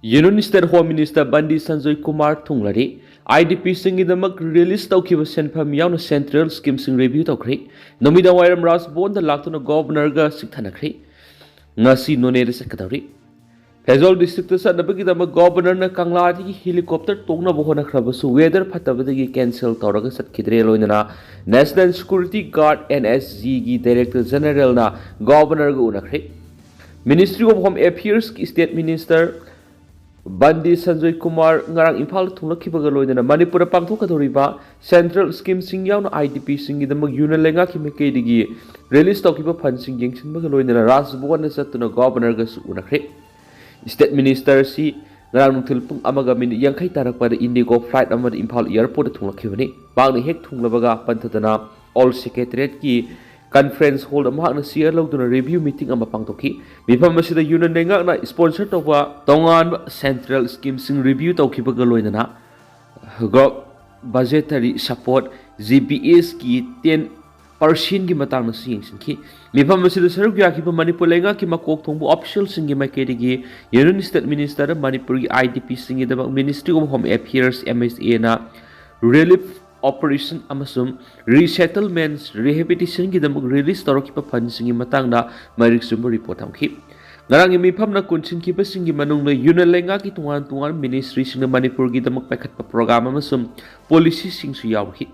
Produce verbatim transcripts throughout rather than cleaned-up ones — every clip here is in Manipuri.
Union State Home Minister Bandi Sanjoy Kumar Thunglari, IDP ꯁꯤꯡꯒꯤꯗꯃꯛ release ꯇꯧꯈꯤꯕ ꯁꯦꯟꯐꯝ ꯌꯥꯎꯅ central scheme ꯁꯤꯡ review ꯇꯧꯈ꯭ꯔꯦ꯫ ꯅꯨꯃꯤꯗꯥꯡ ꯋꯥꯏꯔꯝ ꯔꯥꯖ ꯚꯋꯟꯗ ꯂꯥꯛꯇꯨꯅ Governor ꯒ ꯁꯤꯡꯊꯥꯅꯈ꯭ꯔꯦ꯫ ꯉꯁꯤ ꯅꯣꯅꯦꯗ ꯆꯠꯀꯗꯧꯔꯤ꯫ ꯐꯦꯖꯣꯜ district ꯇ ꯆꯠꯅꯕꯒꯤꯗꯃꯛ Governor ꯅ ꯀꯪꯂꯥꯗꯒꯤ helicopter ꯇꯣꯡꯅꯕ ꯍꯣꯠꯅꯈ꯭ꯔꯕꯁꯨ weather ꯐꯠꯇꯕꯗꯒꯤ cancel ꯇꯧꯔꯒ ꯆꯠꯈꯤꯗ꯭ꯔꯦ꯫ ꯂꯣꯏꯅꯅ National Security Guard, NSG ꯒꯤ Director General ꯅ Governor ꯒ ꯎꯅꯈ꯭ꯔꯦ꯫ Ministry of Home Affairs ꯀꯤ State Minister ꯕꯟꯗꯤ ꯁꯟꯖꯣꯏ ꯀꯨꯃꯥꯔ ꯉꯔꯥꯡ ꯏꯝꯐꯥꯜꯗ ꯊꯨꯡꯂꯛꯈꯤꯕꯒ ꯂꯣꯏꯅꯅ ꯃꯅꯤꯄꯨꯔꯗ ꯄꯥꯡꯊꯣꯛꯀꯗꯧꯔꯤꯕ central scheme ꯁꯤꯡ ꯌꯥꯎꯅ IDP ꯁꯤꯡꯒꯤꯗꯃꯛ Union ꯂꯩꯉꯥꯛꯀꯤ ꯃꯥꯏꯀꯩꯗꯒꯤ release ꯇꯧꯈꯤꯕ fund ꯁꯤꯡ ꯌꯦꯡꯁꯤꯟꯕꯒ ꯂꯣꯏꯅꯅ ꯔꯥꯖ ꯚꯋꯟꯗ ꯆꯠꯇꯨꯅ Governor ꯒꯁꯨ ꯎꯅꯈ꯭ꯔꯦ꯫ State Minister ꯁꯤ ꯉꯔꯥꯡ ꯅꯨꯡꯊꯤꯜ ꯄꯨꯡ ꯑꯃꯒ minute ꯌꯥꯡꯈꯩ ꯇꯥꯔꯛꯄꯗ IndiGo flight ꯑꯃꯗ ꯏꯝꯐꯥꯜ airport ꯇ ꯊꯨꯡꯂꯛꯈꯤꯕꯅꯤ꯫ ꯃꯍꯥꯛꯅ ꯍꯦꯛ ꯊꯨꯡꯂꯕꯒ ꯄꯟꯊꯗꯅ Old Secretariat ꯀꯤ conference hall ꯗ ꯃꯍꯥꯛꯅ chair ꯂꯧꯗꯨꯅ review meeting ꯑꯃ ꯄꯥꯡꯊꯣꯛꯈꯤ꯫ ꯃꯤꯐꯝ ꯑꯁꯤꯗ Union ꯂꯩꯉꯥꯛꯅ sponsor ꯇꯧꯕ ꯇꯣꯉꯥꯟꯕ central scheme ꯁꯤꯡ review ꯇꯧꯈꯤꯕꯒ ꯂꯣꯏꯅꯅ ꯒ-, budgetary support, GBS ꯀꯤ ten percent ꯀꯤ ꯃꯇꯥꯡꯗꯁꯨ ꯌꯦꯡꯁꯤꯟꯈꯤ꯫ ꯃꯤꯐꯝ ꯑꯁꯤꯗ ꯁꯔꯨꯛ ꯌꯥꯈꯤꯕ ꯃꯅꯤꯄꯨꯔ ꯂꯩꯉꯥꯛꯀꯤ ꯃꯀꯣꯛ ꯊꯣꯡꯕ official ꯁꯤꯡꯒꯤ ꯃꯥꯏꯀꯩꯗꯒꯤ Union State Minister ꯗ ꯃꯅꯤꯄꯨꯔꯒꯤ IDP ꯁꯤꯡꯒꯤꯗꯃꯛ Ministry of Home Affairs, MHA ꯅ relief operation ꯑꯃꯁꯨꯡ resettlements, rehabilitation ꯒꯤꯗꯃꯛ release ꯇꯧꯔꯛꯈꯤꯕ fund ꯁꯤꯡꯒꯤ ꯃꯇꯥꯡꯗ ꯃꯔꯤꯛ ꯆꯨꯝꯕ report ꯊꯝꯈꯤ꯫ ꯉꯔꯥꯡꯒꯤ ꯃꯤꯐꯝꯅ ꯀꯣꯟꯁꯤꯟꯈꯤꯕꯁꯤꯡꯒꯤ ꯃꯅꯨꯡꯗ Union ꯂꯩꯉꯥꯛꯀꯤ ꯇꯣꯉꯥꯟ ꯇꯣꯉꯥꯟꯕ ministry ꯁꯤꯡꯅ ꯃꯅꯤꯄꯨꯔꯒꯤꯗꯃꯛ ꯄꯥꯏꯈꯠꯄ program ꯑꯃꯁꯨꯡ policy ꯁꯤꯡꯁꯨ ꯌꯥꯎꯈꯤ꯫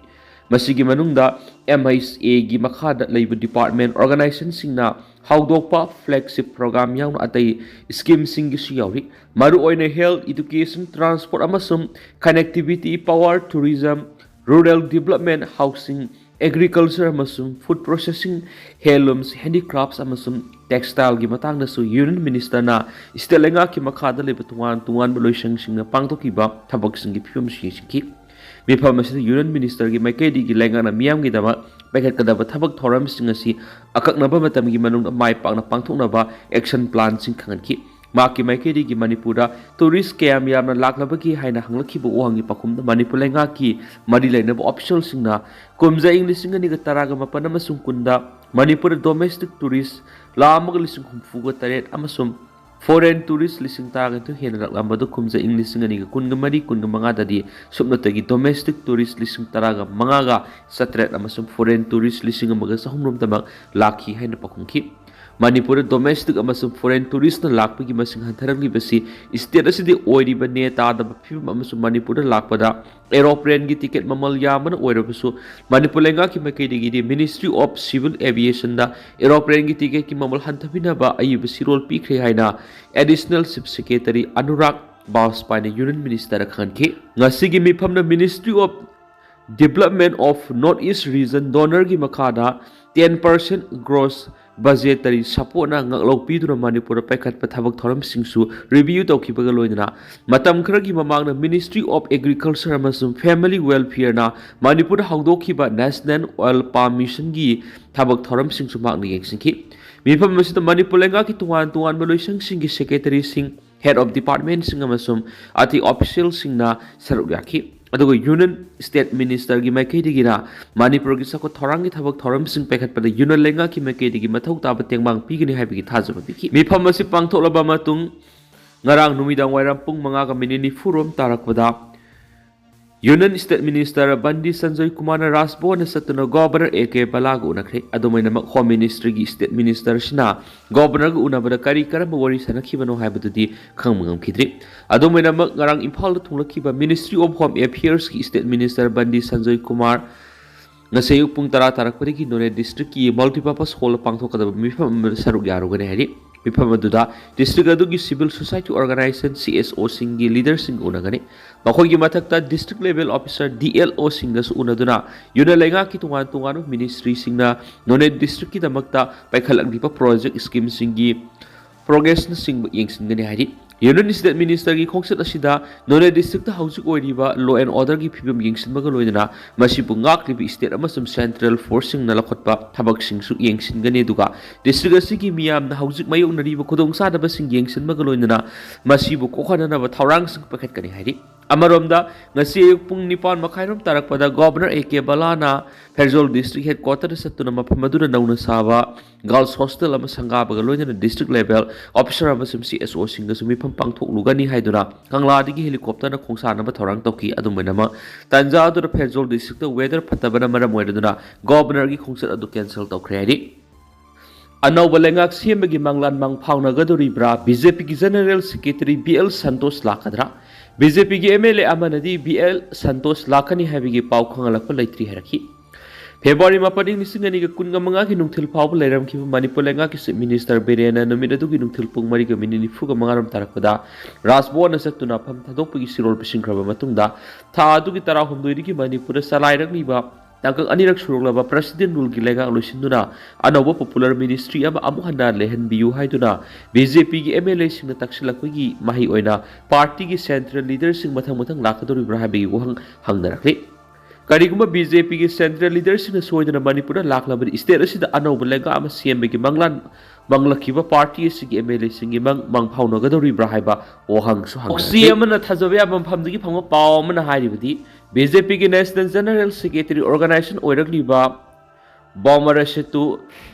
ꯃꯁꯤꯒꯤ ꯃꯅꯨꯡꯗ MHA ꯒꯤ ꯃꯈꯥꯗ ꯂꯩꯕ department, organization ꯁꯤꯡꯅ ꯍꯧꯗꯣꯛꯄ flagship program ꯌꯥꯎꯅ ꯑꯇꯩ scheme ꯁꯤꯡꯒꯤꯁꯨ ꯌꯥꯎꯔꯤ꯫ ꯃꯔꯨꯑꯣꯏꯅ health, education, transport ꯑꯃꯁꯨꯡ connectivity, power, tourism, rural development, housing, agriculture ꯑꯃꯁꯨꯡ food processing, handlooms, handicrafts ꯑꯃꯁꯨꯡ textile ꯒꯤ ꯃꯇꯥꯡꯗꯁꯨ Union Minister ꯅ state ꯂꯩꯉꯥꯛꯀꯤ ꯃꯈꯥꯗ ꯂꯩꯕ ꯇꯣꯉꯥꯟ ꯇꯣꯉꯥꯟꯕ ꯂꯣꯏꯁꯪꯁꯤꯡꯅ ꯄꯥꯡꯊꯣꯛꯈꯤꯕ ꯊꯕꯛꯁꯤꯡꯒꯤ ꯐꯤꯕꯝꯁꯨ ꯌꯦꯡꯁꯤꯟꯈꯤ꯫ ꯃꯤꯐꯝ ꯑꯁꯤꯗ Union Minister ꯒꯤ ꯃꯥꯏꯀꯩꯗꯒꯤ ꯂꯩꯉꯥꯛꯅ ꯃꯤꯌꯥꯝꯒꯤꯗꯃꯛ ꯄꯥꯏꯈꯠꯀꯗꯕ ꯊꯕꯛ ꯊꯧꯔꯝꯁꯤꯡ ꯑꯁꯤ ꯑꯀꯛꯅꯕ ꯃꯇꯝꯒꯤ ꯃꯅꯨꯡꯗ ꯃꯥꯏ ꯄꯥꯛꯅ ꯄꯥꯡꯊꯣꯛꯅꯕ action plan ꯁꯤꯡ ꯈꯪꯍꯟꯈꯤ꯫ ꯃꯍꯥꯛꯀꯤ ꯃꯥꯏꯀꯩꯗꯒꯤ ꯃꯅꯤꯄꯨꯔꯗ tourist ꯀꯌꯥꯝ ꯌꯥꯝꯅ ꯂꯥꯛꯂꯕꯒꯦ ꯍꯥꯏꯅ ꯍꯪꯂꯛꯈꯤꯕ ꯋꯥꯍꯪꯒꯤ ꯄꯥꯎꯈꯨꯝꯗ ꯃꯅꯤꯄꯨꯔ ꯂꯩꯉꯥꯛꯀꯤ ꯃꯔꯤ ꯂꯩꯅꯕ officialꯁꯤꯡꯅ ꯀꯨꯝꯖꯥ ꯏꯪ ꯂꯤꯁꯤꯡ ꯑꯅꯤꯒ ꯇꯔꯥꯒ ꯃꯥꯄꯟ ꯑꯃꯁꯨꯡ ꯀꯨꯟꯗ ꯃꯅꯤꯄꯨꯔꯗ domestic tourist ꯂꯥꯈ ꯑꯃꯒ ꯂꯤꯁꯤꯡ ꯍꯨꯝꯐꯨꯒ ꯇꯔꯦꯠ ꯑꯃꯁꯨꯡ foreign tourist ꯂꯤꯁꯤꯡ ꯇꯔꯥꯒ ꯅꯤꯊꯣꯏ ꯍꯦꯟꯅ ꯂꯥꯛꯂꯝꯕꯗꯨ ꯀꯨꯝꯖꯥ ꯏꯪ ꯂꯤꯁꯤꯡ ꯑꯅꯤꯒ ꯀꯨꯟꯒ ꯃꯔꯤ ꯀꯨꯟꯒ ꯃꯉꯥꯗꯗꯤ ꯁꯨꯞꯅꯇꯒꯤ domestic tourist ꯂꯤꯁꯤꯡ ꯇꯔꯥꯒ ꯃꯉꯥꯒ ꯆꯥꯇ꯭ꯔꯦꯠ ꯑꯃꯁꯨꯡ foreign tourist ꯂꯤꯁꯤꯡ ꯑꯃꯒ ꯆꯍꯨꯝꯔꯣꯝꯇꯃꯛ ꯂꯥꯛꯈꯤ ꯍꯥꯏꯅ ꯄꯥꯎꯈꯨꯝꯈꯤ꯫ ꯃꯅꯤꯄꯨꯔꯗ domestic ꯑꯃꯁꯨꯡ foreign touristꯅ ꯂꯥꯛꯄꯒꯤ ꯃꯁꯤꯡ ꯍꯟꯊꯔꯛꯂꯤꯕꯁꯤ state ꯑꯁꯤꯗ ꯑꯣꯏꯔꯤꯕ ꯅꯦ ꯇꯥꯗꯕ ꯐꯤꯕꯝ ꯑꯃꯁꯨꯡ ꯃꯅꯤꯄꯨꯔꯗ ꯂꯥꯛꯄꯗ aeroplaneꯒꯤ ticket ꯃꯃꯜ ꯌꯥꯝꯕꯅ ꯑꯣꯏꯔꯕꯁꯨ ꯃꯅꯤꯄꯨꯔ ꯂꯩꯉꯥꯛꯀꯤ ꯃꯥꯏꯀꯩꯗꯒꯤꯗꯤ Ministry of Civil Aviationꯗ aeroplaneꯒꯤ ticketꯀꯤ ꯃꯃꯜ ꯍꯟꯊꯕꯤꯅꯕ ꯑꯏꯕ ꯁꯤꯔꯣꯜ ꯄꯤꯈ꯭ꯔꯦ ꯍꯥꯏꯅ Additional Chief Secretary Anurag ꯕꯥꯖꯄꯥꯏꯅ Union Ministerꯗ ꯈꯪꯍꯟꯈꯤ꯫ ꯉꯁꯤꯒꯤ ꯃꯤꯐꯝꯅ Ministry of Development of North East Region DoNERꯒꯤ ꯃꯈꯥꯗ ten percent gross budgetary supportꯅ ꯉꯥꯛꯂꯧ ꯄꯤꯗꯨꯅ ꯃꯅꯤꯄꯨꯔꯗ ꯄꯥꯏꯈꯠꯄ ꯊꯕꯛ ꯊꯧꯔꯝꯁꯤꯡꯁꯨ review ꯇꯧꯈꯤꯕꯒ ꯂꯣꯏꯅꯅ ꯃꯇꯝ ꯈꯔꯒꯤ ꯃꯃꯥꯡꯗ Ministry of Agriculture ꯑꯃꯁꯨꯡ Family Welfareꯅ ꯃꯅꯤꯄꯨꯔꯗ ꯍꯧꯗꯣꯛꯈꯤꯕ National Oil Palm Missionꯒꯤ ꯊꯕꯛ ꯊꯧꯔꯝꯁꯤꯡꯁꯨ ꯃꯍꯥꯛꯅ ꯌꯦꯡꯁꯤꯟꯈꯤ꯫ ꯃꯤꯐꯝ ꯑꯁꯤꯗ ꯃꯅꯤꯄꯨꯔ ꯂꯩꯉꯥꯛꯀꯤ ꯇꯣꯉꯥꯟ ꯇꯣꯉꯥꯟꯕ ꯂꯣꯏꯁꯪꯁꯤꯡꯒꯤ secretaryꯁꯤꯡ, head of departmentꯁꯤꯡ ꯑꯃꯁꯨꯡ ꯑꯇꯩ officialꯁꯤꯡꯅ ꯁꯔꯨꯛ ꯌꯥꯈꯤ꯫ ꯑꯗꯨꯒ Union State Ministerꯒꯤ ꯃꯥꯏꯀꯩꯗꯒꯤꯅ ꯃꯅꯤꯄꯨꯔꯒꯤ ꯆꯥꯎꯈꯠ ꯊꯧꯔꯥꯡꯒꯤ ꯊꯕꯛ ꯊꯧꯔꯝꯁꯤꯡ ꯄꯥꯏꯈꯠꯄꯗ Union ꯂꯩꯉꯥꯛꯀꯤ ꯃꯥꯏꯀꯩꯗꯒꯤ ꯃꯊꯧ ꯇꯥꯕ ꯇꯦꯡꯕꯥꯡ ꯄꯤꯒꯅꯤ ꯍꯥꯏꯕꯒꯤ ꯊꯥꯖꯕ ꯄꯤꯈꯤ꯫ ꯃꯤꯐꯝ ꯑꯁꯤ ꯄꯥꯡꯊꯣꯛꯂꯕ ꯃꯇꯨꯡ ꯉꯔꯥꯡ ꯅꯨꯃꯤꯗꯥꯡ ꯋꯥꯏꯔꯝ ꯄꯨꯡ ꯃꯉꯥꯒ ꯃꯤꯅꯤꯠ ꯅꯤꯐꯨ ꯔꯣꯝ ꯇꯥꯔꯛꯄꯗ Union State Minister ꯕꯟꯗꯤ ꯁꯟꯖꯣꯏ ꯀꯨꯃꯥꯔꯅ ꯔꯥꯖ ꯚꯋꯟꯗ ꯆꯠꯇꯨꯅ Governor ꯑꯦ ꯀꯦ ꯕꯂꯥꯒ ꯎꯅꯈ꯭ꯔꯦ꯫ ꯑꯗꯨꯝ ꯑꯣꯏꯅꯃꯛ Home Ministryꯒꯤ State Ministerꯁꯤꯅ Governorꯒ ꯎꯅꯕꯗ ꯀꯔꯤ ꯀꯔꯝꯕ ꯋꯥꯔꯤ ꯁꯥꯟꯅꯈꯤꯕꯅꯣ ꯍꯥꯏꯕꯗꯨꯗꯤ ꯈꯪꯕ ꯉꯝꯈꯤꯗ꯭ꯔꯤ꯫ ꯑꯗꯨꯝ ꯑꯣꯏꯅꯃꯛ ꯉꯔꯥꯡ ꯏꯝꯐꯥꯜꯗ ꯊꯨꯡꯂꯛꯈꯤꯕ Ministry of Home Affairsꯀꯤ State Minister ꯕꯟꯗꯤ Sanjoy Kumar ꯉꯁꯤ ꯑꯌꯨꯛ ꯄꯨꯡ ꯇꯔꯥ ꯇꯥꯔꯛꯄꯗꯒꯤ ꯅꯣꯅꯦ districtꯀꯤ multipurpose hallꯗ ꯄꯥꯡꯊꯣꯛꯀꯗꯕ ꯃꯤꯐꯝ ꯑꯃꯗ ꯁꯔꯨꯛ ꯌꯥꯔꯨꯒꯅꯤ ꯍꯥꯏꯔꯤ꯫ ꯃꯤꯐꯝ ꯑꯗꯨꯗ district ꯑꯗꯨꯒꯤ civil society organization, CSOꯁꯤꯡꯒꯤ leaderꯁꯤꯡꯒ ꯎꯅꯒꯅꯤ꯫ ꯃꯈꯣꯏꯒꯤ ꯃꯊꯛꯇ district level officer, DLOꯁꯤꯡꯒꯁꯨ ꯎꯅꯗꯨꯅ Union ꯂꯩꯉꯥꯛꯀꯤ ꯇꯣꯉꯥꯟ ꯇꯣꯉꯥꯟꯕ ministryꯁꯤꯡꯅ ꯅꯣꯅꯦ districtꯀꯤꯗꯃꯛꯇ ꯄꯥꯏꯈꯠꯂꯛꯂꯤꯕ project schemeꯁꯤꯡꯒꯤ progressꯅꯆꯤꯡꯕ ꯌꯦꯡꯁꯤꯟꯒꯅꯤ ꯍꯥꯏꯔꯤ꯫ Union State Ministerꯒꯤ ꯈꯣꯡꯆꯠ ꯑꯁꯤꯗ ꯅꯣꯅꯦ districtꯇ ꯍꯧꯖꯤꯛ ꯑꯣꯏꯔꯤꯕ law and orderꯒꯤ ꯐꯤꯕꯝ ꯌꯦꯡꯁꯤꯟꯕꯒ ꯂꯣꯏꯅꯅ ꯃꯁꯤꯕꯨ ꯉꯥꯛꯂꯤꯕ state ꯑꯃꯁꯨꯡ central forceꯁꯤꯡꯅ ꯂꯧꯈꯠꯄ ꯊꯕꯛꯁꯤꯡꯁꯨ ꯌꯦꯡꯁꯤꯟꯒꯅꯤ, ꯑꯗꯨꯒ district ꯑꯁꯤꯒꯤ ꯃꯤꯌꯥꯝꯅ ꯍꯧꯖꯤꯛ ꯃꯥꯌꯣꯛꯅꯔꯤꯕ ꯈꯨꯗꯣꯡꯆꯥꯗꯕꯁꯤꯡ ꯌꯦꯡꯁꯤꯟꯕꯒ ꯂꯣꯏꯅꯅ ꯃꯁꯤꯕꯨ ꯀꯣꯛꯍꯟꯅꯅꯕ ꯊꯧꯔꯥꯡꯁꯤꯡ ꯄꯥꯏꯈꯠꯀꯅꯤ ꯍꯥꯏꯔꯤ꯫ ꯑꯃꯔꯣꯝꯗ, ꯉꯁꯤ ꯑꯌꯨꯛ ꯄꯨꯡ ꯅꯤꯄꯥꯟ ꯃꯈꯥꯏꯔꯣꯝ ꯇꯥꯔꯛꯄꯗ Governor A K ꯕꯂꯥꯅ Pherzawl district headquarterꯗ ꯆꯠꯇꯨꯅ ꯃꯐꯝ ꯑꯗꯨꯗ ꯅꯧꯅ ꯁꯥꯕ girls hostel ꯑꯃ ꯁꯪꯒꯥꯕꯒ ꯂꯣꯏꯅꯅ district level officer ꯑꯃꯁꯨꯡ C S Oꯁꯤꯡꯒꯁꯨ ꯃꯤꯐꯝ ꯄꯥꯡꯊꯣꯛꯂꯨꯒꯅꯤ ꯍꯥꯏꯗꯨꯅ ꯀꯪꯂꯥꯗꯒꯤ helicopterꯅ ꯈꯣꯡꯁꯥꯟꯅꯕ ꯊꯧꯔꯥꯡ ꯇꯧꯈꯤ꯫ ꯑꯗꯨꯝ ꯑꯣꯏꯅꯃꯛ, ꯇꯥꯟꯖꯥ ꯑꯗꯨꯗ ꯐꯦꯔꯖꯣꯜ districtꯇ weather ꯐꯠꯇꯕꯅ ꯃꯔꯝ ꯑꯣꯏꯔꯗꯨꯅ Governorꯒꯤ ꯈꯣꯡꯆꯠ ꯑꯗꯨ cancel ꯇꯧꯈ꯭ꯔꯦ ꯍꯥꯏꯔꯤ꯫ ꯑꯅꯧꯕ ꯂꯩꯉꯥꯛ ꯁꯦꯝꯕꯒꯤ ꯃꯪꯂꯥꯟ ꯃꯪ ꯐꯥꯎꯅꯒꯗꯧꯔꯤꯕ꯭ꯔꯥ? BJPꯒꯤ General Secretary B L Santosh ꯂꯥꯛꯀꯗ꯭ꯔꯥ? BJPꯒꯤ MLA ꯑꯃꯅꯗꯤ B L Santosh ꯂꯥꯛꯀꯅꯤ ꯍꯥꯏꯕꯒꯤ ꯄꯥꯎ ꯈꯪꯍꯜꯂꯛꯄ ꯂꯩꯇ꯭ꯔꯤ ꯍꯥꯏꯔꯛꯈꯤ꯫ ꯐꯦꯕ꯭ꯔꯨꯋꯥꯔꯤ ꯃꯥꯄꯟ, ꯏꯪ ꯂꯤꯁꯤꯡ ꯑꯅꯤꯒ ꯀꯨꯟꯒ ꯃꯉꯥꯒꯤ ꯅꯨꯡꯊꯤꯜ ꯐꯥꯎꯕ ꯂꯩꯔꯝꯈꯤꯕ ꯃꯅꯤꯄꯨꯔ ꯂꯩꯉꯥꯛꯀꯤ Chief Minister ꯕꯤꯔꯦꯟꯅ ꯅꯨꯃꯤꯠ ꯑꯗꯨꯒꯤ ꯅꯨꯡꯊꯤꯜ ꯄꯨꯡ ꯃꯔꯤꯒ ꯃꯤꯅꯤꯠ ꯅꯤꯐꯨꯒ ꯃꯉꯥꯔꯣꯝ ꯇꯥꯔꯛꯄꯗ ꯔꯥꯖꯚꯋꯟꯗ ꯆꯠꯇꯨꯅ ꯐꯝ ꯊꯥꯗꯣꯛꯄꯒꯤ ꯁꯤꯔꯣꯜ ꯄꯤꯁꯤꯟꯈ꯭ꯔꯕ ꯃꯇꯨꯡꯗ, ꯊꯥ ꯑꯗꯨꯒꯤ ꯇꯔꯥꯍꯨꯝꯗꯣꯏꯗꯒꯤ ꯃꯅꯤꯄꯨꯔꯗ ꯆꯂꯥꯏꯔꯛꯂꯤꯕ ꯇꯥꯡꯀꯛ ꯑꯅꯤꯔꯛ ꯁꯨꯔꯣꯛꯂꯕ President Ruleꯒꯤ ꯂꯩꯉꯥꯛ ꯂꯣꯏꯁꯤꯟꯗꯨꯅ ꯑꯅꯧꯕ popular ministry ꯑꯃ ꯑꯃꯨꯛ ꯍꯟꯅ ꯂꯩꯍꯟꯕꯤꯌꯨ ꯍꯥꯏꯗꯨꯅ BJPꯒꯤ MLAꯁꯤꯡꯅ ꯇꯛꯁꯤꯜꯂꯛꯄꯒꯤ ꯃꯍꯩ ꯑꯣꯏꯅ partyꯒꯤ central leaderꯁꯤꯡ ꯃꯊꯪ ꯃꯊꯪ ꯂꯥꯛꯀꯗꯧꯔꯤꯕ꯭ꯔꯥ ꯍꯥꯏꯕꯒꯤ ꯋꯥꯍꯪ ꯍꯪꯅꯔꯛꯂꯤ꯫ ꯀꯔꯤꯒꯨꯝꯕ BJPꯒꯤ central leaderꯁꯤꯡꯅ ꯁꯣꯏꯗꯅ ꯃꯅꯤꯄꯨꯔꯗ ꯂꯥꯛꯂꯕꯗꯤ state ꯑꯁꯤꯗ ꯑꯅꯧꯕ ꯂꯩꯉꯥꯛ ꯑꯃ ꯁꯦꯝꯕꯒꯤ ꯃꯪꯂꯥꯟ ꯃꯪꯂꯛꯈꯤꯕ party ꯑꯁꯤꯒꯤ MLAꯁꯤꯡꯒꯤ ꯃꯪ ꯃꯪ ꯐꯥꯎꯅꯒꯗꯧꯔꯤꯕ꯭ꯔꯥ ꯍꯥꯏꯕ ꯋꯥꯍꯪꯁꯨ ꯍꯪꯅꯔꯛꯂꯤ꯫ ꯑꯃꯅ ꯊꯥꯖꯕ ꯌꯥꯕ ꯃꯐꯝꯗꯒꯤ ꯐꯪꯕ ꯄꯥꯎ ꯑꯃꯅ ꯍꯥꯏꯔꯤꯕꯗꯤ, BJPꯒꯤ National General Secretary organization ꯑꯣꯏꯔꯛꯂꯤꯕ ꯕꯣꯝꯃꯔ Setu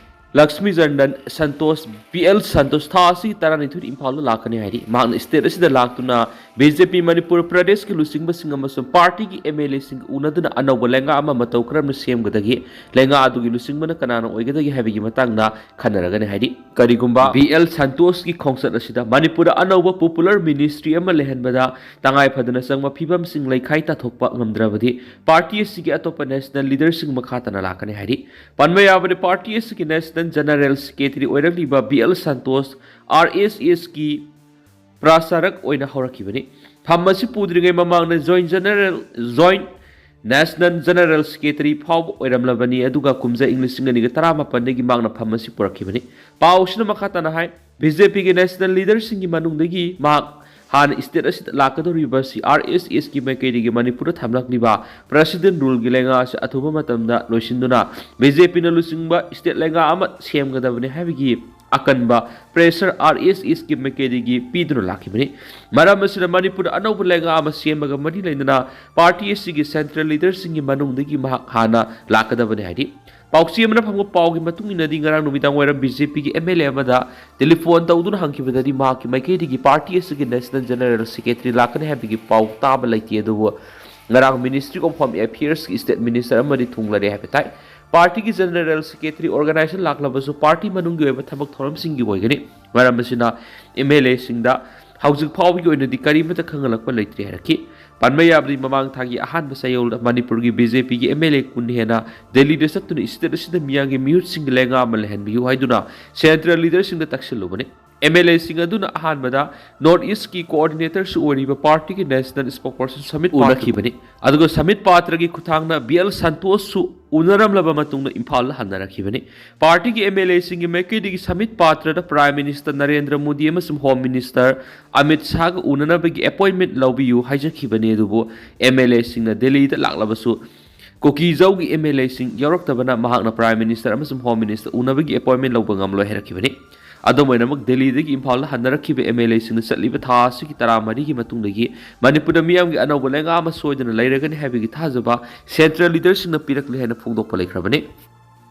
Lakshmi ꯆꯟꯗꯟ Santosh, B L Santosh, ꯊꯥ ꯑꯁꯤꯒꯤ ꯇꯔꯥꯅꯤꯊꯣꯏꯗ ꯏꯝꯐꯥꯜꯗ ꯂꯥꯛꯀꯅꯤ ꯍꯥꯏꯔꯤ꯫ ꯃꯍꯥꯛꯅ state ꯑꯁꯤꯗ ꯂꯥꯛꯇꯨꯅ BJP ꯃꯅꯤꯄꯨꯔ ꯄ꯭ꯔꯗꯦꯁꯀꯤ ꯂꯨꯆꯤꯡꯕꯁꯤꯡ ꯑꯃꯁꯨꯡ partyꯒꯤ MLAꯁꯤꯡꯒ ꯎꯅꯗꯨꯅ ꯑꯅꯧꯕ ꯂꯩꯉꯥꯛ ꯑꯃ ꯃꯇꯧ ꯀꯔꯝꯅ ꯁꯦꯝꯒꯗꯒꯦ, ꯂꯩꯉꯥꯛ ꯑꯗꯨꯒꯤ ꯂꯨꯆꯤꯡꯕꯅ ꯀꯅꯥꯅ ꯑꯣꯏꯒꯗꯒꯦ ꯍꯥꯏꯕꯒꯤ ꯃꯇꯥꯡꯗ ꯈꯟꯅꯔꯒꯅꯤ ꯍꯥꯏꯔꯤ꯫ ꯀꯔꯤꯒꯨꯝꯕ B L ꯁꯟꯇꯣꯁꯀꯤ ꯈꯣꯡꯆꯠ ꯑꯁꯤꯗ ꯃꯅꯤꯄꯨꯔꯗ ꯑꯅꯧꯕ popular ministry ꯑꯃ ꯂꯩꯍꯟꯕꯗ ꯇꯉꯥꯏ ꯐꯗꯅ ꯆꯪꯕ ꯐꯤꯕꯝꯁꯤꯡ ꯂꯩꯈꯥꯏ ꯇꯥꯊꯣꯛꯄ ꯉꯝꯗ꯭ꯔꯕꯗꯤ, party ꯑꯁꯤꯒꯤ ꯑꯇꯣꯞꯄ national leaderꯁꯤꯡ ꯃꯈꯥ ꯇꯥꯅ ꯂꯥꯛꯀꯅꯤ ꯍꯥꯏꯔꯤ꯫ ꯄꯟꯕ ꯌꯥꯕꯗꯤ, party ꯑꯁꯤꯒꯤ National General Secretary ꯑꯣꯏꯔꯛꯂꯤꯕ B L Santosh RSSꯀꯤ ꯄ꯭ꯔꯆꯥꯔꯛ ꯑꯣꯏꯅ ꯍꯧꯔꯛꯈꯤꯕꯅꯤ꯫ ꯐꯝ ꯑꯁꯤ ꯄꯨꯗ꯭ꯔꯤꯉꯩ ꯃꯃꯥꯡꯗ Joint General, Joint National General Secretary ꯐꯥꯎꯕ ꯑꯣꯏꯔꯝꯂꯕꯅꯤ, ꯑꯗꯨꯒ ꯀꯨꯝꯖꯥ ꯏꯪ ꯂꯤꯁꯤꯡ ꯑꯅꯤꯒ ꯇꯔꯥꯃꯥꯄꯟꯗꯒꯤ ꯃꯍꯥꯛꯅ ꯐꯝ ꯑꯁꯤ ꯄꯨꯔꯛꯈꯤꯕꯅꯤ꯫ ꯄꯥꯎ ꯑꯁꯤꯅ ꯃꯈꯥ ꯇꯥꯅ ꯍꯥꯏ, ꯕꯤ ꯖꯦ ꯄꯤꯒꯤ ꯅꯦꯁꯅꯦꯜ ꯂꯤꯗꯔꯁꯤꯡꯒꯤ ꯃꯅꯨꯡꯗꯒꯤ ꯃꯍꯥꯛ ꯍꯥꯟꯅ ꯁ꯭ꯇꯦꯠ ꯑꯁꯤꯗ ꯂꯥꯛꯀꯗꯧꯔꯤꯕ ꯁꯤ ꯑꯥꯔ ꯑꯦꯁ ꯑꯦꯁꯀꯤ ꯃꯥꯏꯀꯩꯗꯒꯤ ꯃꯅꯤꯄꯨꯔꯗ ꯊꯝꯂꯛꯂꯤꯕ ꯄ꯭ꯔꯦꯁꯤꯗꯦꯟ ꯔꯨꯜꯒꯤ ꯂꯩꯉꯥꯛ ꯑꯁꯤ ꯑꯊꯨꯕ ꯃꯇꯝꯗ ꯂꯣꯏꯁꯤꯟꯗꯨꯅ ꯕꯤ ꯖꯦ ꯄꯤꯅ ꯂꯨꯆꯤꯡꯕ ꯁ꯭ꯇꯦꯠ ꯂꯩꯉꯥꯛ ꯑꯃ ꯁꯦꯝꯒꯗꯕꯅꯤ ꯍꯥꯏꯕꯒꯤ ꯑꯀꯟꯕ ꯄ꯭ꯔꯦꯁꯔ ꯑꯥꯔ ꯑꯦꯁ ꯑꯦꯁꯀꯤ ꯃꯥꯏꯀꯩꯗꯒꯤ ꯄꯤꯗꯨꯅ ꯂꯥꯛꯈꯤꯕꯅꯤ꯫ ꯃꯔꯝ ꯑꯁꯤꯅ ꯃꯅꯤꯄꯨꯔꯗ ꯑꯅꯧꯕ ꯂꯩꯉꯥꯛ ꯑꯃ ꯁꯦꯝꯕꯒ ꯃꯔꯤ ꯂꯩꯅꯅ ꯄꯥꯔꯇꯤ ꯑꯁꯤꯒꯤ ꯁꯦꯟꯇ꯭ꯔꯦꯜ ꯂꯤꯗꯔꯁꯤꯡꯒꯤ ꯃꯅꯨꯡꯗꯒꯤ ꯃꯍꯥꯛ ꯍꯥꯟꯅ ꯂꯥꯛꯀꯗꯕꯅꯤ ꯍꯥꯏꯔꯤ꯫ ꯄꯥꯎꯆꯦ ꯑꯃꯅ ꯐꯪꯕ ꯄꯥꯎꯒꯤ ꯃꯇꯨꯡ ꯏꯟꯅꯗꯤ ꯉꯔꯥꯡ ꯅꯨꯃꯤꯗꯥꯡ ꯋꯥꯏꯔꯝ ꯕꯤ ꯖꯦ ꯄꯤꯒꯤ ꯑꯦꯝ ꯑꯦꯜ ꯑꯦ ꯑꯃꯗ ꯇꯦꯂꯤꯐꯣꯟ ꯇꯧꯗꯨꯅ ꯍꯪꯈꯤꯕꯗꯗꯤ ꯃꯍꯥꯛꯀꯤ ꯃꯥꯏꯀꯩꯗꯒꯤ ꯄꯥꯔꯇꯤ ꯑꯁꯤꯒꯤ ꯅꯦꯁꯅꯦꯜ ꯖꯦꯅꯔꯦꯜ ꯁꯦꯀ꯭ꯔꯦꯇꯔꯤ ꯂꯥꯛꯀꯅꯤ ꯍꯥꯏꯕꯒꯤ ꯄꯥꯎ ꯇꯥꯕ ꯂꯩꯇꯦ꯫ ꯑꯗꯨꯕꯨ ꯉꯔꯥꯡ ꯃꯤꯅꯤꯁꯇ꯭ꯔꯤ ꯑꯣꯐ ꯍꯣꯝ ꯑꯦꯐꯤꯌꯔꯁꯀꯤ ꯁ꯭ꯇꯦꯠ ꯃꯤꯅꯤꯁꯇꯔ ꯑꯃꯗꯤ ꯊꯨꯡꯂꯔꯦ ꯍꯥꯏꯕ ꯇꯥꯏ꯫ ꯄꯥꯔꯇꯤꯒꯤ ꯖꯦꯅꯔꯦꯜ ꯁꯦꯀ꯭ꯔꯦꯇꯔꯤ ꯑꯣꯔꯒꯅꯥꯏꯖꯦꯁꯟ ꯂꯥꯛꯂꯕꯁꯨ ꯄꯥꯔꯇꯤ ꯃꯅꯨꯡꯒꯤ ꯑꯣꯏꯕ ꯊꯕꯛ ꯊꯧꯔꯝꯁꯤꯡꯒꯤ ꯑꯣꯏꯒꯅꯤ꯫ ꯃꯔꯝ ꯑꯁꯤꯅ ꯑꯦꯝ ꯑꯦꯜ ꯑꯦꯁꯤꯡꯗ ꯍꯧꯖꯤꯛ ꯐꯥꯎꯕꯒꯤ ꯑꯣꯏꯅꯗꯤ ꯀꯔꯤꯃꯠꯇ ꯈꯪꯍꯜꯂꯛꯄ ꯂꯩꯇ꯭ꯔꯤ ꯍꯥꯏꯔꯛꯈꯤ꯫ ꯄꯟꯕ ꯌꯥꯕꯗꯤ ꯃꯃꯥꯡ ꯊꯥꯒꯤ ꯑꯍꯥꯟꯕ ꯆꯌꯣꯜꯗ ꯃꯅꯤꯄꯨꯔꯒꯤ ꯕꯤ ꯖꯦ ꯄꯤꯒꯤ ꯑꯦꯝ ꯑꯦꯜ ꯑꯦ ꯀꯨꯟ ꯍꯦꯟꯅ ꯗꯦꯜꯂꯤꯗ ꯆꯠꯇꯨꯅ ꯁ꯭ꯇꯦꯠ ꯑꯁꯤꯗ ꯃꯤꯌꯥꯝꯒꯤ ꯃꯤꯍꯨꯠꯁꯤꯡꯒꯤ ꯂꯩꯉꯥꯛ ꯑꯃ ꯂꯩꯍꯟꯕꯤꯌꯨ ꯍꯥꯏꯗꯨꯅ ꯁꯦꯟꯇ꯭ꯔꯦꯜ ꯂꯤꯗꯔꯁꯤꯡꯗ ꯇꯛꯁꯤꯜꯂꯨꯕꯅꯤ꯫ ꯑꯦꯝ ꯑꯦꯜ ꯑꯦꯁꯤꯡ ꯑꯗꯨꯅ ꯑꯍꯥꯟꯕꯗ ꯅꯣꯔꯠ ꯏꯁꯀꯤ ꯀꯣꯑꯣꯔꯗꯤꯅꯦꯇꯔꯁꯨ ꯑꯣꯏꯔꯤꯕ ꯄꯥꯔꯇꯤꯒꯤ ꯅꯦꯁꯅꯦꯜ ꯁ꯭ꯄꯣꯛꯄꯔꯁꯟ ꯁꯃꯤꯠ ꯎꯅꯈꯤꯕꯅꯤ꯫ ꯑꯗꯨꯒ ꯁꯃꯤꯠ ꯄꯥꯇ꯭ꯔꯒꯤ ꯈꯨꯠꯊꯥꯡꯗ ꯕꯤ ꯑꯦꯜ ꯁꯟꯇꯣꯁꯁꯨ ꯎꯅꯔꯝꯂꯕ ꯃꯇꯨꯡꯗ ꯏꯝꯐꯥꯜꯗ ꯍꯟꯅꯔꯛꯈꯤꯕꯅꯤ꯫ ꯄꯥꯔꯇꯤꯒꯤ ꯑꯦꯝ ꯑꯦꯜ ꯑꯦꯁꯤꯡꯒꯤ ꯃꯥꯏꯀꯩꯗꯒꯤ ꯁꯃꯤꯠ ꯄꯥꯇ꯭ꯔꯗ ꯄ꯭ꯔꯥꯏꯝ ꯃꯤꯅꯤꯁꯇꯔ ꯅꯔꯦꯟꯗ꯭ꯔ ꯃꯣꯗꯤ ꯑꯃꯁꯨꯡ ꯍꯣꯝ ꯃꯤꯅꯤꯁꯇꯔ ꯑꯃꯤꯠ ꯁꯥꯍꯒ ꯎꯅꯅꯕꯒꯤ ꯑꯦꯄꯣꯏꯟꯃꯦꯟꯠ ꯂꯧꯕꯤꯌꯨ ꯍꯥꯏꯖꯈꯤꯕꯅꯤ꯫ ꯑꯗꯨꯕꯨ ꯑꯦꯝ ꯑꯦꯜ ꯑꯦꯁꯤꯡꯅ ꯗꯦꯜꯂꯤꯗ ꯂꯥꯛꯂꯕꯁꯨ ꯀꯨꯀꯤꯖꯧꯒꯤ ꯑꯦꯝ ꯑꯦꯜ ꯑꯦꯁꯤꯡ ꯌꯥꯎꯔꯛꯇꯕꯅ ꯃꯍꯥꯛꯅ ꯄ꯭ꯔꯥꯏꯝ ꯃꯤꯅꯤꯁꯇꯔ ꯑꯃꯁꯨꯡ ꯍꯣꯝ ꯃꯤꯅꯤꯁꯇꯔ ꯎꯅꯕꯒꯤ ꯑꯦꯄꯣꯏꯟꯃꯦꯟꯠ ꯂꯧꯕ ꯉꯝꯂꯣꯏ ꯍꯥꯏꯔꯛꯈꯤꯕꯅꯤ꯫ ꯑꯗꯨꯝ ꯑꯣꯏꯅꯃꯛ, ꯗꯦꯜꯂꯤꯗꯒꯤ ꯏꯝꯐꯥꯜꯗ ꯍꯟꯅꯔꯛꯈꯤꯕ ꯑꯦꯝ ꯑꯦꯜ ꯑꯦꯁꯤꯡꯅ ꯆꯠꯂꯤꯕ ꯊꯥ ꯑꯁꯤꯒꯤ ꯇꯔꯥꯃꯔꯤꯒꯤ ꯃꯇꯨꯡꯗꯒꯤ ꯃꯅꯤꯄꯨꯔꯗ ꯃꯤꯌꯥꯝꯒꯤ ꯑꯅꯧꯕ ꯂꯩꯉꯥꯛ ꯑꯃ ꯁꯣꯏꯗꯅ ꯂꯩꯔꯒꯅꯤ ꯍꯥꯏꯕꯒꯤ ꯊꯥꯖꯕ ꯁꯦꯟꯇ꯭ꯔꯦꯜ ꯂꯤꯗꯔꯁꯤꯡꯅ ꯄꯤꯔꯛꯂꯦ ꯍꯥꯏꯅ ꯐꯣꯡꯗꯣꯛꯄ ꯂꯩꯈ꯭ꯔꯕꯅꯤ꯫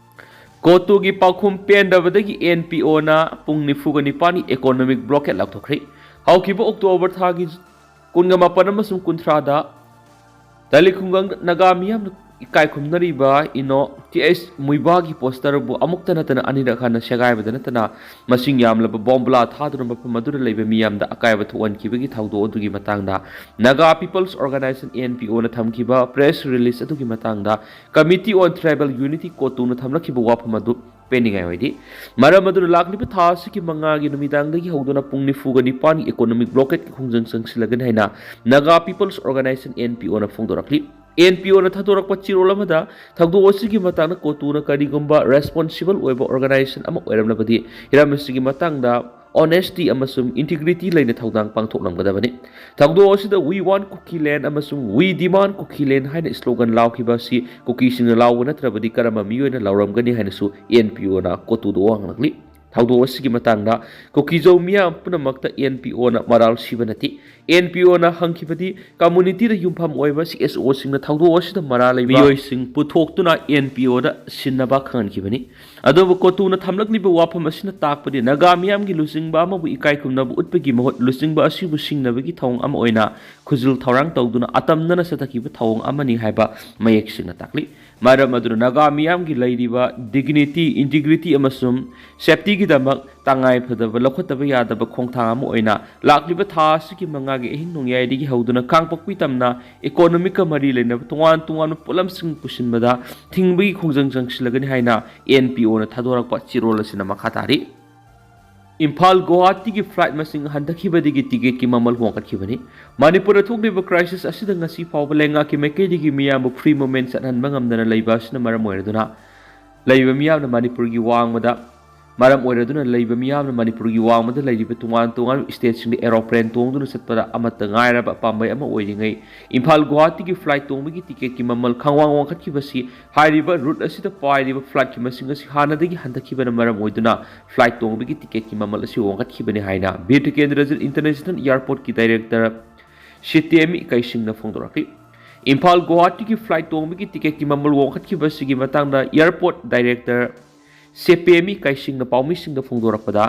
ꯀꯣꯇꯨꯒꯤ ꯄꯥꯎꯈꯨꯝ ꯄꯦꯟꯗꯕꯗꯒꯤ ꯑꯦꯟ ꯄꯤ ꯑꯣꯅ ꯄꯨꯡ ꯅꯤꯐꯨꯒ ꯅꯤꯄꯥꯟꯒꯤ ꯏꯀꯣꯅꯣꯃꯤꯛ ꯕ꯭ꯂꯣꯀꯦꯠ ꯂꯥꯎꯊꯣꯛꯈ꯭ꯔꯦ꯫ ꯍꯧꯈꯤꯕ ꯑꯣꯛꯇꯣꯕꯔ ꯊꯥꯒꯤ ꯀꯨꯟꯒ ꯃꯥꯄꯟ ꯑꯃꯁꯨꯡ ꯀꯨꯟꯊ꯭ꯔꯥꯗ ꯇꯥꯂꯤ ꯈꯨꯡꯒꯪꯗ ꯅꯥꯒꯥ ꯃꯤꯌꯥꯝꯅ ꯏꯀꯥꯏ ꯈꯨꯝꯅꯔꯤꯕ ꯏꯅꯣ ꯇꯤ ꯑꯩꯆ ꯃꯨꯏꯕꯥꯒꯤ ꯄꯣꯁꯇꯔꯕꯨ ꯑꯃꯨꯛꯇ ꯅꯠꯇꯅ ꯑꯅꯤꯔꯛ ꯍꯟꯅ ꯁꯦꯒꯥꯏꯕꯗ ꯅꯠꯇꯅ ꯃꯁꯤꯡ ꯌꯥꯝꯂꯕ ꯕꯣꯝꯕꯨꯂꯥ ꯊꯥꯗꯨꯅ ꯃꯐꯝ ꯑꯗꯨꯗ ꯂꯩꯕ ꯃꯤꯌꯥꯝꯗ ꯑꯀꯥꯏꯕ ꯊꯣꯛꯍꯟꯈꯤꯕꯒꯤ ꯊꯧꯗꯣꯛ ꯑꯗꯨꯒꯤ ꯃꯇꯥꯡꯗ Naga people's organisation, N P ꯑꯣꯅ ꯊꯝꯈꯤꯕ ꯄ꯭ꯔꯦꯁ ꯔꯤꯂꯤꯖ ꯑꯗꯨꯒꯤ ꯃꯇꯥꯡꯗ ꯀꯃꯤꯇꯤ ꯑꯣꯟ ꯇ꯭ꯔꯥꯏꯕꯦꯜ ꯌꯨꯅꯤꯇꯤ, ꯀꯣꯇꯨꯅ ꯊꯝꯂꯛꯈꯤꯕ ꯋꯥꯐꯝ ꯑꯗꯨ ꯄꯦꯟꯅꯤꯡꯉꯥꯏ ꯑꯣꯏꯗꯦ꯫ ꯃꯔꯝ ꯑꯗꯨꯅ ꯂꯥꯛꯂꯤꯕ ꯊꯥ ꯑꯁꯤꯒꯤ ꯃꯉꯥꯒꯤ ꯅꯨꯃꯤꯗꯥꯡꯗꯒꯤ ꯍꯧꯗꯨꯅ ꯄꯨꯡ ꯅꯤꯐꯨꯒ ꯅꯤꯄꯥꯟꯒꯤ ꯏꯀꯣꯅꯣꯃꯤꯛ ꯕ꯭ꯂꯣꯀꯦꯠꯀꯤ ꯈꯣꯡꯖꯪ ꯆꯪꯁꯤꯜꯂꯒꯅꯤ ꯍꯥꯏꯅ Naga people's organisation, N P ꯑꯣꯅ ꯐꯣꯡꯗꯣꯔꯛꯂꯤ꯫ ꯑꯦꯟ ꯄꯤ ꯑꯣꯅ ꯊꯥꯗꯣꯔꯛꯄ ꯆꯦꯔꯣꯜ ꯑꯃꯗ ꯊꯧꯗꯣꯛ ꯑꯁꯤꯒꯤ ꯃꯇꯥꯡꯗ ꯀꯣꯇꯨꯅ ꯀꯔꯤꯒꯨꯝꯕ ꯔꯦꯁꯄꯣꯟꯁꯤꯕꯜ ꯑꯣꯏꯕ ꯑꯣꯔꯒꯅꯥꯏꯖꯦꯁꯟ ꯑꯃ ꯑꯣꯏꯔꯝꯂꯕꯗꯤ ꯍꯤꯔꯝ ꯑꯁꯤꯒꯤ ꯃꯇꯥꯡꯗ honesty ꯑꯃꯁꯨꯡ integrity ꯂꯩꯅ ꯊꯧꯗꯥꯡ ꯄꯥꯡꯊꯣꯛꯂꯝꯒꯗꯕꯅꯤ꯫ ꯊꯧꯗꯣꯛ ꯑꯁꯤꯗ "We want Kukiland" ꯑꯃꯁꯨꯡ "We demand Kukiland" ꯍꯥꯏꯅ slogan ꯂꯥꯎꯈꯤꯕ ꯑꯁꯤ ꯀꯨꯀꯤꯁꯤꯡꯅ ꯂꯥꯎꯕ ꯅꯠꯇ꯭ꯔꯕꯗꯤ ꯀꯔꯝꯕ ꯃꯤꯑꯣꯏꯅ ꯂꯥꯎꯔꯝꯒꯅꯤ ꯍꯥꯏꯅꯁꯨ ꯑꯦꯟ ꯄꯤ ꯑꯣꯅ ꯀꯣꯇꯨꯗ ꯋꯥ ꯉꯥꯡꯂꯤ꯫ ꯊꯧꯗꯣꯛ ꯑꯁꯤꯒꯤ ꯃꯇꯥꯡꯗ ꯀꯨꯀꯤꯖꯧ ꯃꯤꯌꯥꯝ ꯄꯨꯝꯅꯃꯛꯇ ꯑꯦꯟ ꯄꯤ ꯑꯣꯅ ꯃꯔꯥꯜ ꯁꯤꯕ ꯅꯠꯇꯦ꯫ ꯑꯦꯟ ꯄꯤ ꯑꯣꯅ ꯍꯪꯈꯤꯕꯗꯤ, ꯀꯝꯃꯨꯅꯤꯇꯤꯗ ꯌꯨꯝꯐꯝ ꯑꯣꯏꯕ ꯁꯤ ꯑꯦꯁ ꯑꯣꯁꯤꯡꯅ ꯊꯧꯗꯣꯛ ꯑꯁꯤꯗ ꯃꯔꯥꯜ ꯂꯩꯕ ꯃꯤꯑꯣꯏꯁꯤꯡ ꯄꯨꯊꯣꯛꯇꯨꯅ ꯑꯦꯟ ꯄꯤ ꯑꯣꯗ ꯁꯤꯟꯅꯕ ꯈꯪꯍꯟꯈꯤꯕꯅꯤ꯫ ꯑꯗꯨꯕꯨ ꯀꯣꯇꯨꯅ ꯊꯝꯂꯛꯂꯤꯕ ꯋꯥꯐꯝ ꯑꯁꯤꯅ ꯇꯥꯛꯄꯗꯤ ꯅꯥꯒꯥ ꯃꯤꯌꯥꯝꯒꯤ ꯂꯨꯆꯤꯡꯕ ꯑꯃꯕꯨ ꯏꯀꯥꯏ ꯈꯨꯝꯅꯕ ꯎꯠꯄꯒꯤ ꯃꯍꯨꯠ ꯂꯨꯆꯤꯡꯕ ꯑꯁꯤꯕꯨ ꯁꯤꯡꯅꯕꯒꯤ ꯊꯧꯑꯣꯡ ꯑꯃ ꯑꯣꯏꯅ ꯈꯨꯖꯤꯜ ꯊꯧꯔꯥꯡ ꯇꯧꯗꯨꯅ ꯑꯇꯝꯅꯅ ꯆꯠꯊꯈꯤꯕ ꯊꯧꯑꯣꯡ ꯑꯃꯅꯤ ꯍꯥꯏꯕ ꯃꯌꯦꯛ ꯁꯦꯡꯅ ꯇꯥꯛꯂꯤ꯫ ꯃꯔꯝ ꯑꯗꯨꯅ ꯅꯥꯒꯥ ꯃꯤꯌꯥꯝꯒꯤ ꯂꯩꯔꯤꯕ dignity, integrity ꯑꯃꯁꯨꯡ safetyꯒꯤꯗꯃꯛ ꯇꯉꯥꯏ ꯐꯗꯕ ꯂꯧꯈꯠꯇꯕ ꯌꯥꯗꯕ ꯈꯣꯡꯊꯥꯡ ꯑꯃ ꯑꯣꯏꯅ ꯂꯥꯛꯂꯤꯕ ꯊꯥ ꯑꯁꯤꯒꯤ ꯃꯉꯥꯒꯤ ꯑꯍꯤꯡ ꯅꯣꯡꯌꯥꯏꯗꯒꯤ ꯍꯧꯗꯨꯅ ꯀꯥꯡꯄꯣꯛꯄꯤ ꯇꯝꯅ economicꯀ ꯃꯔꯤ ꯂꯩꯅꯕ ꯇꯣꯉꯥꯟ ꯇꯣꯉꯥꯟꯕ ꯄꯣꯠꯂꯝꯁꯤꯡ ꯄꯨꯁꯤꯟꯕꯗ ꯊꯤꯡꯕꯒꯤ ꯈꯣꯡꯖꯪ ꯆꯪꯁꯤꯜꯂꯒꯅꯤ ꯍꯥꯏꯅ ꯑꯦꯟ ꯄꯤ ꯑꯣꯅ ꯊꯥꯗꯣꯔꯛꯄ ꯆꯦꯔꯣꯜ ꯑꯁꯤꯅ ꯃꯈꯥ ꯇꯥꯔꯤ꯫ ꯏꯝꯐꯥꯜ ꯒꯨꯋꯥꯍꯥꯇꯤꯒꯤ flight ꯃꯁꯤꯡ ꯍꯟꯊꯈꯤꯕꯗꯒꯤ ticketꯀꯤ ꯃꯃꯜ ꯍꯣꯡꯒꯠꯈꯤꯕꯅꯤ꯫ ꯃꯅꯤꯄꯨꯔꯗ ꯊꯣꯛꯂꯤꯕ crisis ꯑꯁꯤꯗ ꯉꯁꯤ ꯐꯥꯎꯕ ꯂꯩꯉꯥꯛꯀꯤ ꯃꯥꯏꯀꯩꯗꯒꯤ ꯃꯤꯌꯥꯝꯕꯨ free movement ꯆꯠꯍꯟꯕ ꯉꯝꯗꯅ ꯂꯩꯕ ꯑꯁꯤꯅ ꯃꯔꯝ ꯑꯣꯏꯔꯗꯨꯅ ꯂꯩꯕ ꯃꯤꯌꯥꯝꯅ ꯃꯅꯤꯄꯨꯔꯒꯤ ꯋꯥꯡꯃꯗ ꯃꯔꯝ ꯑꯣꯏꯔꯗꯨꯅ ꯂꯩꯕ ꯃꯤꯌꯥꯝꯅ ꯃꯅꯤꯄꯨꯔꯒꯤ ꯋꯥꯡꯃꯗ ꯂꯩꯔꯤꯕ ꯇꯣꯉꯥꯟ ꯇꯣꯉꯥꯟꯕ stateꯁꯤꯡꯗ aeroplane ꯇꯣꯡꯗꯨꯅ ꯆꯠꯄꯗ ꯑꯃꯠꯇ ꯉꯥꯏꯔꯕ ꯄꯥꯝꯕꯩ ꯑꯃ ꯑꯣꯏꯔꯤꯉꯩ ꯏꯝꯐꯥꯜ ꯒꯨꯋꯥꯍꯥꯇꯤꯒꯤ flight ꯇꯣꯡꯕꯒꯤ ticketꯀꯤ ꯃꯃꯜ ꯈꯪꯋꯥꯡ ꯋꯥꯡꯈꯠꯈꯤꯕꯁꯤ ꯍꯥꯏꯔꯤꯕ route ꯑꯁꯤꯗ ꯄꯥꯏꯔꯤꯕ flightꯀꯤ ꯃꯁꯤꯡ ꯑꯁꯤ ꯍꯥꯟꯅꯗꯒꯤ ꯍꯟꯊꯈꯤꯕꯅ ꯃꯔꯝ ꯑꯣꯏꯗꯨꯅ flight ꯇꯣꯡꯕꯒꯤ ticketꯀꯤ ꯃꯃꯜ ꯑꯁꯤ ꯋꯥꯡꯈꯠꯈꯤꯕꯅꯤ ꯍꯥꯏꯅ Bir Tikendrajit International Airportꯀꯤ director ꯁꯤꯇꯦꯃꯤ ꯀꯩꯁꯤꯡꯅ ꯐꯣꯡꯗꯣꯔꯛꯈꯤ꯫ Imphal ꯒꯨꯋꯥꯍꯥꯇꯤꯒꯤ flight ꯇꯣꯡꯕꯒꯤ ticketꯀꯤ ꯃꯃꯜ ꯋꯥꯡꯈꯠꯈꯤꯕꯁꯤꯒꯤ ꯃꯇꯥꯡꯗ airport director ꯁꯦꯄꯦꯃꯤ ꯀꯩꯁꯤꯡꯅ ꯄꯥꯎꯃꯤꯁꯤꯡꯗ ꯐꯣꯡꯗꯣꯔꯛꯄꯗ,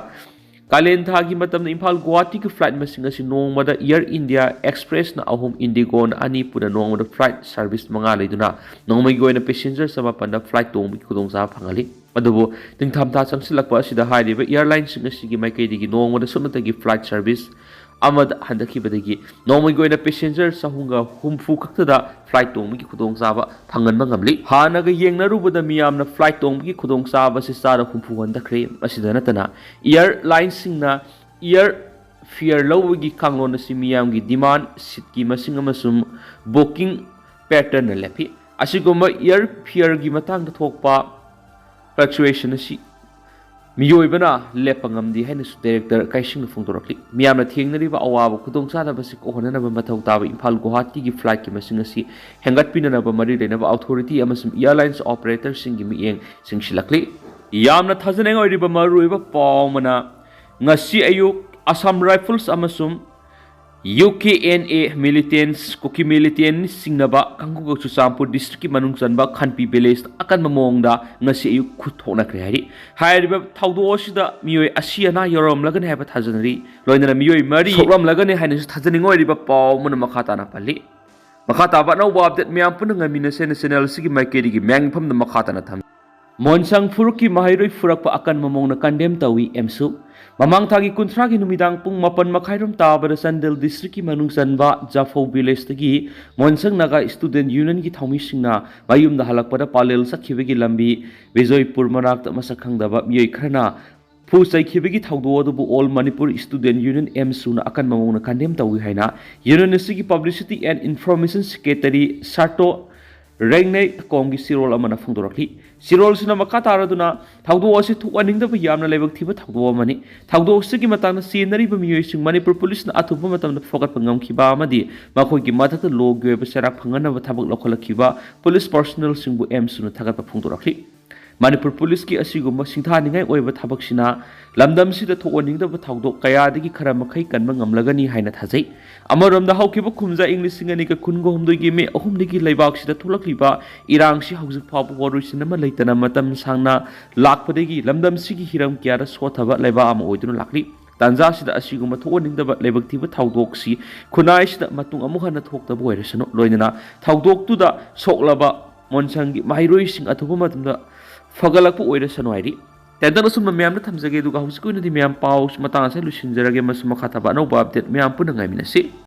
ꯀꯥꯂꯦꯟ ꯊꯥꯒꯤ ꯃꯇꯝꯗ ꯏꯝꯐꯥꯜ ꯒꯨꯋꯥꯍꯥꯇꯤꯒꯤ flight ꯃꯁꯤꯡ ꯑꯁꯤ ꯅꯣꯡꯃꯗ Air India Expressꯅ ꯑꯍꯨꯝ, IndiGoꯅ ꯑꯅꯤ, ꯄꯨꯟꯅ ꯅꯣꯡꯃꯗ flight service ꯃꯉꯥ ꯂꯩꯗꯨꯅ ꯅꯣꯡꯃꯒꯤ ꯑꯣꯏꯅ passenger ꯆꯃꯥꯄꯟꯗ flight ꯇꯣꯡꯕꯒꯤ ꯈꯨꯗꯣꯡꯆꯥꯕ ꯐꯪꯍꯜꯂꯤ꯫ ꯑꯗꯨꯕꯨ ꯅꯤꯡꯊꯝꯊꯥ ꯆꯪꯁꯤꯜꯂꯛꯄ ꯑꯁꯤꯗ ꯍꯥꯏꯔꯤꯕ airlineꯁꯤꯡ ꯑꯁꯤꯒꯤ ꯃꯥꯏꯀꯩꯗꯒꯤ ꯅꯣꯡꯃꯗ ꯁꯨꯞꯅꯇꯒꯤ flight service ꯑꯃꯗ ꯍꯟꯊꯈꯤꯕꯗꯒꯤ ꯅꯣꯡꯃꯒꯤ ꯑꯣꯏꯅ passenger ꯆꯍꯨꯝꯒ ꯍꯨꯝꯐꯨ ꯈꯛꯇꯗ flight ꯇꯣꯡꯕꯒꯤ ꯈꯨꯗꯣꯡꯆꯥꯕ ꯐꯪꯍꯟꯕ ꯉꯝꯂꯤ꯫ ꯍꯥꯟꯅꯒ ꯌꯦꯡꯅꯔꯨꯕꯗ ꯃꯤꯌꯥꯝꯅ flight ꯇꯣꯡꯕꯒꯤ ꯈꯨꯗꯣꯡꯆꯥꯕ ꯑꯁꯤ ꯆꯥꯗ ꯍꯨꯝꯐꯨ ꯍꯟꯊꯈ꯭ꯔꯦ꯫ ꯃꯁꯤꯗ ꯅꯠꯇꯅ airlineꯁꯤꯡꯅ air fare ꯂꯧꯕꯒꯤ ꯀꯥꯡꯂꯣꯟ ꯑꯁꯤ ꯃꯤꯌꯥꯝꯒꯤ demand, seatꯀꯤ ꯃꯁꯤꯡ ꯑꯃꯁꯨꯡ booking patternꯅ ꯂꯦꯞꯄꯤ꯫ ꯑꯁꯤꯒꯨꯝꯕ air fareꯒꯤ ꯃꯇꯥꯡꯗ ꯊꯣꯛꯄ fluctuation ꯑꯁꯤ ꯃꯤꯑꯣꯏꯕꯅ ꯂꯦꯞꯄ ꯉꯝꯗꯦ ꯍꯥꯏꯅꯁꯨ ꯗꯥꯏꯔꯦꯛꯇꯔ ꯀꯥꯏꯁꯤꯡꯅ ꯐꯣꯡꯗꯣꯔꯛꯂꯤ꯫ ꯃꯤꯌꯥꯝꯅ ꯊꯦꯡꯅꯔꯤꯕ ꯑꯋꯥꯕ ꯈꯨꯗꯣꯡꯆꯥꯗꯕꯁꯤ ꯀꯣꯛꯍꯟꯅꯅꯕ ꯃꯊꯧ ꯇꯥꯕ ꯏꯝꯐꯥꯜ ꯒꯨꯋꯥꯍꯥꯇꯤꯒꯤ ꯐ꯭ꯂꯥꯏꯠꯀꯤ ꯃꯁꯤꯡ ꯑꯁꯤ ꯍꯦꯟꯒꯠꯄꯤꯅꯅꯕ ꯃꯔꯤ ꯂꯩꯅꯕ ꯑꯣꯊꯣꯔꯤꯇꯤ ꯑꯃꯁꯨꯡ ꯑꯦꯌꯔꯂꯥꯏꯟꯁ ꯑꯣꯄꯔꯦꯇꯔꯁꯤꯡꯒꯤ ꯃꯤꯠꯌꯦꯡ ꯆꯤꯡꯁꯤꯜꯂꯛꯂꯤ꯫ ꯌꯥꯝꯅ ꯊꯥꯖꯅꯤꯡꯉꯥꯏ ꯑꯣꯏꯔꯤꯕ ꯃꯔꯨꯑꯣꯏꯕ ꯄꯥꯎ ꯑꯃꯅ, ꯉꯁꯤ ꯑꯌꯨꯛ ꯑꯁꯥꯝ ꯔꯥꯏꯐꯜꯁ ꯑꯃꯁꯨꯡ ꯌꯨ ꯀꯦ ꯑꯦꯟ ꯑꯦ ꯃꯤꯂꯤꯇꯦꯟꯁ, ꯀꯨꯀꯤ ꯃꯤꯂꯤꯇꯦꯟ ꯆꯤꯡꯅꯕ ꯀꯥꯡꯕꯨꯒ ꯆꯨꯔꯆꯥꯟꯄꯨꯔ ꯗꯤꯁꯇ꯭ꯔꯤꯛꯀꯤ ꯃꯅꯨꯡ ꯆꯟꯕ ꯈꯥꯟꯄꯤ ꯚꯤꯂꯦꯖꯇ ꯑꯀꯟꯕ ꯃꯑꯣꯡꯗ ꯉꯁꯤ ꯑꯌꯨꯛ ꯈꯨꯠ ꯊꯣꯛꯅꯈ꯭ꯔꯦ ꯍꯥꯏꯔꯤ꯫ ꯍꯥꯏꯔꯤꯕ ꯊꯧꯗꯣꯛ ꯑꯁꯤꯗ ꯃꯤꯑꯣꯏ ꯑꯁꯤ ꯑꯅꯥ ꯌꯥꯎꯔꯝꯂꯒꯅꯤ ꯍꯥꯏꯕ ꯊꯥꯖꯅꯔꯤ꯫ ꯂꯣꯏꯅꯅ ꯃꯤꯑꯣꯏ ꯃꯔꯤ ꯁꯣꯛꯂꯝꯂꯒꯅꯤ ꯍꯥꯏꯅꯁꯨ ꯊꯥꯖꯅꯤꯡꯉꯥꯏ ꯑꯣꯏꯔꯤꯕ ꯄꯥꯎ ꯑꯃꯅ ꯃꯈꯥ ꯇꯥꯅ ꯄꯜꯂꯤ꯫ ꯃꯈꯥ ꯇꯥꯕ ꯑꯅꯧꯕ ꯑꯞꯗꯦꯠ ꯃꯌꯥꯝ ꯄꯨꯟꯅ ꯉꯥꯏꯃꯤꯟꯅꯁꯦꯅ ꯆꯦꯅꯦꯜ ꯑꯁꯤꯒꯤ ꯃꯥꯏꯀꯩꯗꯒꯤ ꯃꯌꯥꯝꯒꯤ ꯃꯐꯝꯗ ꯃꯈꯥ ꯇꯥꯅ ꯊꯝꯃꯤ꯫ ꯃꯣꯟꯁꯪ ꯐꯨꯔꯨꯞꯀꯤ ꯃꯍꯩꯔꯣꯏ ꯐꯨꯔꯛꯄ ꯑꯀꯟꯕ ꯃꯑꯣꯡꯗ ꯀꯟꯗꯦꯝ ꯇꯧꯏ ꯑꯦꯝꯁꯨ꯫ ꯃꯃꯥꯡ ꯊꯥꯒꯤ ꯀꯨꯟꯊ꯭ꯔꯥꯒꯤ ꯅꯨꯃꯤꯗꯥꯡ ꯄꯨꯡ ꯃꯥꯄꯟ ꯃꯈꯥꯏꯔꯣꯝ ꯇꯥꯕꯗ ꯆꯥꯟꯗꯦꯜ ꯗꯤꯁꯇ꯭ꯔꯤꯛꯀꯤ ꯃꯅꯨꯡ ꯆꯟꯕ ꯖꯥꯐꯧ ꯚꯤꯂꯦꯖꯇꯒꯤ ꯃꯣꯟꯁꯪ ꯅꯥꯒꯥ ꯁ꯭ꯇꯨꯗꯦꯟꯠ ꯌꯨꯅꯤꯌꯟꯒꯤ ꯊꯧꯃꯤꯁꯤꯡꯅ ꯃꯌꯨꯝꯗ ꯍꯜꯂꯛꯄꯗ ꯄꯥꯂꯦꯜ ꯆꯠꯈꯤꯕꯒꯤ ꯂꯝꯕꯤ ꯕꯤꯖꯣꯏꯄꯨꯔ ꯃꯅꯥꯛꯇ ꯃꯁꯛ ꯈꯪꯗꯕ ꯃꯤꯑꯣꯏ ꯈꯔꯅ ꯐꯨ ꯆꯩꯈꯤꯕꯒꯤ ꯊꯧꯗꯣꯛ ꯑꯗꯨꯕꯨ ꯑꯣꯜ ꯃꯅꯤꯄꯨꯔ ꯁ꯭ꯇꯨꯗꯦꯟꯠ ꯌꯨꯅꯤꯌꯟ ꯑꯦꯝꯁꯨꯅ ꯑꯀꯟꯕ ꯃꯑꯣꯡꯗ ꯀꯟꯗꯦꯝ ꯇꯧꯏ ꯍꯥꯏꯅ ꯌꯨꯅꯤꯌꯟ ꯑꯁꯤꯒꯤ ꯄꯕ꯭ꯂꯤꯁꯤꯇꯤ ꯑꯦꯟ ꯏꯟꯐꯣꯔꯃꯦꯁꯟ ꯁꯦꯀ꯭ꯔꯦꯇꯔꯤ ꯁꯥꯔꯇꯣ ꯔꯦꯡꯅꯩ ꯀꯣꯝꯒꯤ ꯆꯦꯔꯣꯜ ꯑꯃꯅ ꯐꯣꯡꯗꯣꯔꯛꯂꯤ꯫ ꯆꯦꯔꯣꯜꯁꯤꯅ ꯃꯈꯥ ꯇꯥꯔꯗꯨꯅ, ꯊꯧꯗꯣꯛ ꯑꯁꯤ ꯊꯣꯛꯍꯟꯅꯤꯡꯗꯕ ꯌꯥꯝꯅ ꯂꯥꯏꯕꯛ ꯊꯤꯕ ꯊꯧꯗꯣꯛ ꯑꯃꯅꯤ꯫ ꯊꯧꯗꯣꯛ ꯑꯁꯤꯒꯤ ꯃꯇꯥꯡꯗ ꯆꯦꯟꯅꯔꯤꯕ ꯃꯤꯑꯣꯏꯁꯤꯡ ꯃꯅꯤꯄꯨꯔ ꯄꯨꯂꯤꯁꯅ ꯑꯊꯨꯕ ꯃꯇꯝꯗ ꯐꯒꯠꯄ ꯉꯝꯈꯤꯕ ꯑꯃꯗꯤ ꯃꯈꯣꯏꯒꯤ ꯃꯊꯛꯇ ꯂꯣꯒꯤ ꯑꯣꯏꯕ ꯆꯩꯔꯥꯛ ꯐꯪꯍꯟꯅꯕ ꯊꯕꯛ ꯂꯧꯈꯠꯂꯛꯈꯤꯕ ꯄꯨꯂꯤꯁ ꯄꯔꯁꯣꯅꯦꯜꯁꯤꯡꯕꯨ ꯑꯦꯝꯁꯨꯅ ꯊꯥꯒꯠꯄ ꯐꯣꯡꯗꯣꯔꯛꯂꯤ꯫ ꯃꯅꯤꯄꯨꯔ ꯄꯨꯂꯤꯁꯀꯤ ꯑꯁꯤꯒꯨꯝꯕ ꯁꯤꯡꯊꯥꯅꯤꯡꯉꯥꯏ ꯑꯣꯏꯕ ꯊꯕꯛꯁꯤꯅ ꯂꯝꯗꯝꯁꯤꯗ ꯊꯣꯛꯍꯟꯅꯤꯡꯗꯕ ꯊꯧꯗꯣꯛ ꯀꯌꯥꯗꯒꯤ ꯈꯔ ꯃꯈꯩ ꯀꯟꯕ ꯉꯝꯂꯒꯅꯤ ꯍꯥꯏꯅ ꯊꯥꯖꯩ꯫ ꯑꯃꯔꯣꯝꯗ, ꯍꯧꯈꯤꯕ ꯀꯨꯝꯖꯥ ꯏꯪ ꯂꯤꯁꯤꯡ ꯑꯅꯤꯒ ꯀꯨꯟꯒ ꯍꯨꯝꯗꯣꯏꯒꯤ ꯃꯦ ꯑꯍꯨꯝꯗꯒꯤ ꯂꯩꯕꯥꯛꯁꯤꯗ ꯊꯣꯛꯂꯛꯂꯤꯕ ꯏꯔꯥꯡꯁꯤ ꯍꯧꯖꯤꯛ ꯐꯥꯎꯕ ꯋꯥꯔꯣꯏꯁꯤꯟ ꯑꯃ ꯂꯩꯇꯅ ꯃꯇꯝ ꯁꯥꯡꯅ ꯂꯥꯛꯄꯗꯒꯤ ꯂꯝꯗꯝꯁꯤꯒꯤ ꯍꯤꯔꯝ ꯀꯌꯥꯗ ꯁꯣꯠꯊꯕ ꯂꯩꯕꯥꯛ ꯑꯃ ꯑꯣꯏꯗꯨꯅ ꯂꯥꯛꯂꯤ꯫ ꯇꯥꯟꯖꯥꯁꯤꯗ ꯑꯁꯤꯒꯨꯝꯕ ꯊꯣꯛꯍꯟꯅꯤꯡꯗꯕ ꯂꯥꯏꯕꯛ ꯊꯤꯕ ꯊꯧꯗꯣꯛꯁꯤ ꯈꯨꯟꯅꯥꯏꯁꯤꯗ ꯃꯇꯨꯡ ꯑꯃꯨꯛ ꯍꯟꯅ ꯊꯣꯛꯇꯕ ꯑꯣꯏꯔꯁꯅꯨ, ꯂꯣꯏꯅꯅ ꯊꯧꯗꯣꯛꯇꯨꯗ ꯁꯣꯛꯂꯕ ꯃꯣꯟꯁꯪꯒꯤ ꯃꯍꯩꯔꯣꯏꯁꯤꯡ ꯑꯊꯨꯕ ꯃꯇꯝꯗ ꯐꯒꯠꯂꯛꯄ ꯑꯣꯏꯔꯁꯅꯨ ꯍꯥꯏꯔꯤ꯫ ꯇꯦꯟꯇꯛꯅ ꯁꯨꯝꯕ ꯃꯌꯥꯝꯗ ꯊꯝꯖꯒꯦ, ꯑꯗꯨꯒ ꯍꯧꯖꯤꯛꯀꯤ ꯑꯣꯏꯅꯗꯤ ꯃꯌꯥꯝ ꯄꯥꯎ ꯃꯇꯥꯡ ꯑꯁꯤꯗ ꯂꯣꯏꯁꯤꯟꯖꯔꯒꯦ꯫ ꯃꯁꯤ ꯃꯈꯥ ꯇꯥꯕ ꯑꯅꯧꯕ ꯑꯞꯗꯦꯠ ꯃꯌꯥꯝ ꯄꯨꯟꯅ ꯉꯥꯏꯃꯤꯟꯅꯁꯤ꯫